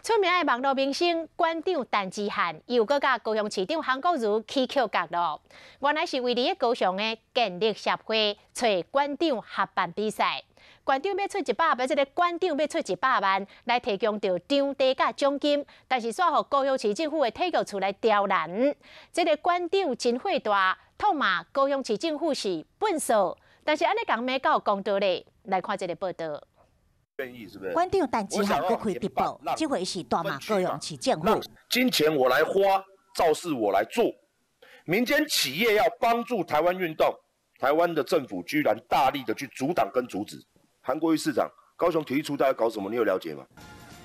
出名的網路明星館長陳之漢，又閣佮高雄市長韓國瑜起口角囉。原來是位佇高雄的健力協會揣館長合辦比賽，館長欲出一百萬，這个館長欲出一百萬來提供著場地佮獎金，但是煞予高雄市政府的體育處來刁難。這个館長真火大，痛罵高雄市政府是糞埽，但是按呢講欲敢有公道咧？來看這个報導。館長陳之漢閣開直播，這回是大罵高雄市政府。金錢我來花，造勢我來做。民間企業要幫助台灣運動，台灣的政府居然大力的去阻擋跟阻止。韓國瑜市長，高雄體育處在搞什麼？你有了解嗎？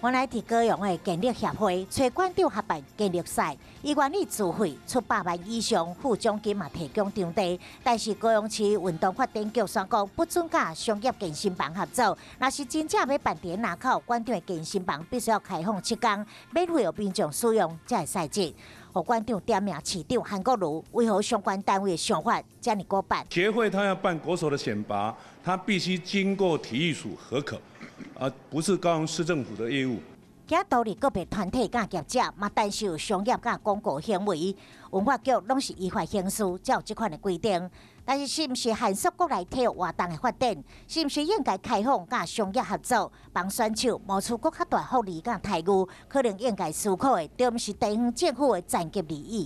原來佇高雄的健力協會揣館長合辦健力賽，伊願意自費出百萬以上付獎金嘛，提供場地，但是高雄市運動發展局宣布不准佮商業健身房合作。若是真正欲辦佇林口館長的健身房，必須要開放7天，免費予民眾使用才會使得。予館長點名市長韓國瑜，為何相關單位的想法遮爾古板？協會他要辦國手的選拔，他必須經過體育署核可，而不是高雄市政府的業務。驚獨立個別團體佮業者嘛，擔受商業佮廣告行為，文化局攏是依法行事，才有這款的規定。但是，是毋是限縮國內體育活動的發展？是毋是應該開放佮商業合作，幫選手謀取閣較大福利佮待遇？可能應該思考的，著毋是地方政府的層級利益。